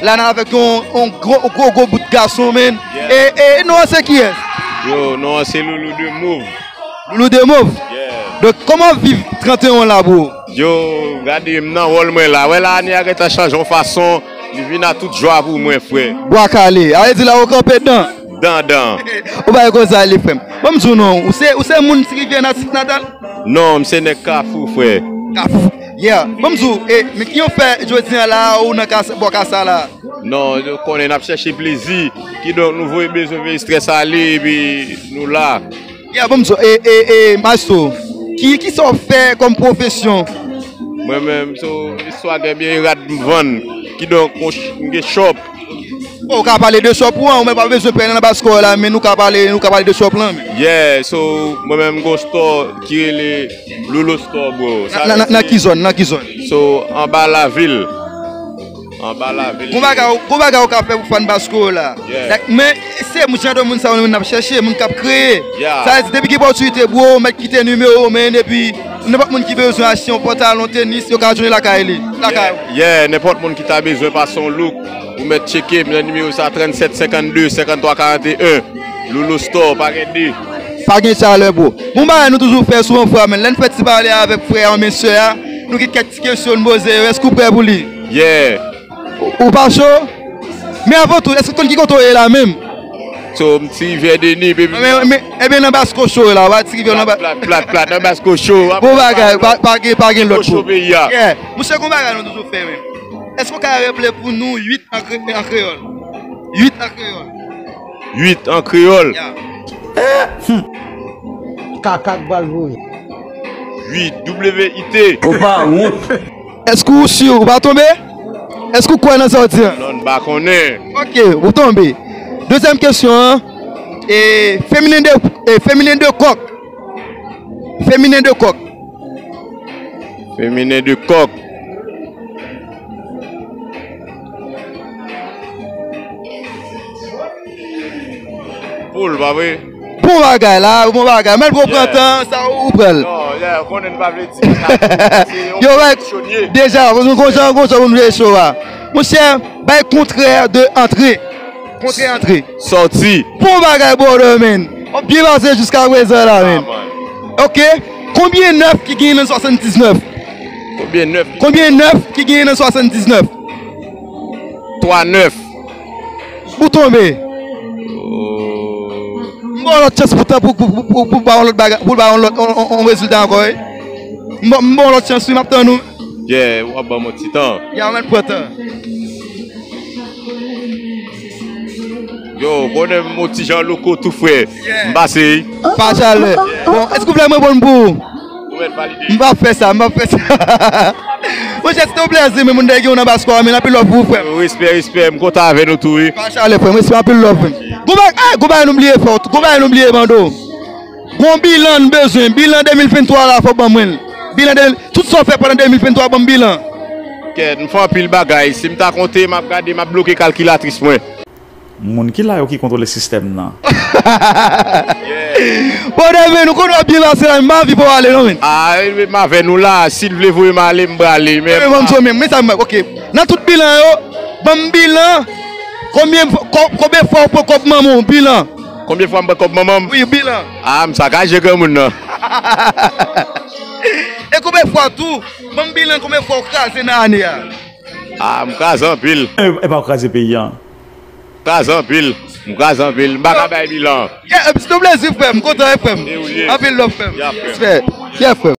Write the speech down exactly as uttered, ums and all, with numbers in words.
La n avèk yon, yon gwo, gwo, gwo bout gason, men. Yeah. E, e non an se kiyès? Yo, non an se Loulou de Move. Loulou de Move? Yeah. Donk, kòman viv trannteyen la, bro? Yo, gade, m nan wòl mwen la. Wè la, ane a gentan chanje yon fason. Li vin a tout jwa pou mwen, frè. Bwa kale. A vle di la, ou kanpe dan? Dan, dan. Ou bay konsa li, frè m. Ban m di w non, ou se, ou se moun Ti Rivyè natif natal? Non, m se nèg Kafou, frè. Kafou. Yeah. Ban m di w, e, men ki yon fè jodi a la, ou nan Kasa, bò Kasa la? Non, nou konnen n ap chèche plezi. Kidonk, nou voye bezwen, voye estrès ale, epi nou la. Yeah, ban m di w, e, e, e, Maestro, ki, ki sa w fè kòm pwofesyon? Mwen menm, so, istwa gen byen rad m vann. Kidonk, m ch-, m gen shop. Bon, ou ka pale de shop ou an, ou menm pa bezwen pè nan baskò la, men nou ka pale, nou ka pale de shop lan, men. Yeah, so, mwen menm m gon store ki rele Lolo Store, bro. Sa nan, nan, nan ki zòn, nan ki zòn? So, anba lavil. Anba lavil. Gon bagay, gon bagay ou ka fè pou fan baskò la. Yeah. Like, men, se moun, jan de moun sa yo, nou n ap chèche, moun k ap kreye. Yeah. Sa vle di, depi gen opòtinite, bro, ou mèt kite nimewo w, men, epi nenpòt moun ki bezwen achte yon pantalon, tenis, yo ka jwenn lakay li. Lakay ou. Yeah, yeah, nenpòt moun ki ta bezwen pase yon look, ou mèt tcheke m nan nimewo sa, trannsèt, senkanndde, senkanntwa, karanteyen. Lolo Store, pa gen de. Pa gen chalè, bro. Bon bagay nou toujou fè souvan, frè, men lè n fè ti pale avèk frè an, men sè a, nou gen kèk ti kesyon n poze yo. Èske ou prè pou li? Yeah. Ou, ou pa cho? Men avan tou, èske w konn ki kote w ye la menm? So, m Ti Rivyè Deni, baby. Men, men, ebyen, nan Basko Cho la, w a Ti Rivyè nan Ba-, plat, plat, plat, nan Basko Cho. Bon bagay, pa, pa gen, pa gen lòt. Cho peyi a. Yeah. Monchè, gon bagay nou toujou fè, men. Èske w ka raple pou nou uit an kre-, an kreyòl? Uit an kreyòl. Uit an kreyòl. Yeah. Kaka k pral voye. Uit, W I T. Ou pa wont. Èske ou si ou pa tonbe? Èske ou kwè nan sa w di an? Non, m pa konnen. Ok, ou tonbe. Dezyèm kesyon an, e, feminen de, e, feminen de kòk. Feminen de kòk. Feminen de kòk. Poul, pa vre? Bon bagay la, bon bagay. Men l pran tan, sa ou pran l. Non, yeah, ou konnen n pa vle di sa. Yo, bay, deja, gon jan, gon jan pou nou jwe cho a. Monchè, bay kontrè de antre. Kontre antre. Sòti. Bon bagay, brother, man. W ap byen pase jiska prezan la, man. Ah, man. Ok. Konbyen nèf ki genyen nan swasanndiznèf? Konbyen nèf? Konbyen nèf ki genyen nan swasanndiznèf? Twa nèf. Ou tonbe. Oh. M ba w lòt chans pou tan, pou, pou, pou, pou, pou ba w lòt bagay, pou ba w lòt, on, on, on rezilta ankò, wi. M ba, m ba w lòt chans, wi, m ap tann ou. Yeah, w ap ban m yon ti tan. Ya, w mèt pran tan. Yo, konnen m yon ti jan loko tou, frè. Yeah. M pase, wi. Pa chalè. Bon, èske w vle mwen bon pou ou? Ou mèt valide. M p ap fè sa, m p ap fè sa. Monchè, se te yon plèzi, men moun dèyè gen w nan baskò a, men anpil love pou ou, frè m. Respè, respè, m kontan avè nou tou, wi. Pa chalè, frè m, respè, anpil love, frè m. Gon bagay, ah, gon bagay nou bliye fè, gon bagay nou bliye mande w. Gon bilan n bezwen, bilan de mil venntwa la, fò w ban mwen l. Bilan de, tout sa w fè pandan de mil venntwa, ban m bilan. Kèt, m fè anpil bagay. Si m ta konte, m ap gade, m ap bloke kalkilatris mwen. Moun ki la yo ki kontwole sistèm nan. Bon, Devin, nou konnen w ap byen pase la, men m pa anvi fè w ale non, men. Ah, m avè nou la, si l vle voye m ale, m prale, men. Ban m di w menm, men sa m, ok. Nan tout bilan yo, ban m bilan, konbyen, ko-, konbyen fwa w pran kòb manman w, bilan? Konbyen fwa m pran kòb manman m? Wi, bilan. Ah, m sakaje granmoun nan. E konbyen fwa tou, ban m bilan konbyen fwa w kraze nan ane a? Ah, m kraze anpil. E, e pa w kraze peyi a. Kraze anpil. M kraze anpil. M pa ka bay bilan. Yeah, se te yon plezi, frè m. M kontan, wi, frè m. E ou ye? Anpil love, frè m. Yeah, frè m. Respè. Yeah, frè m.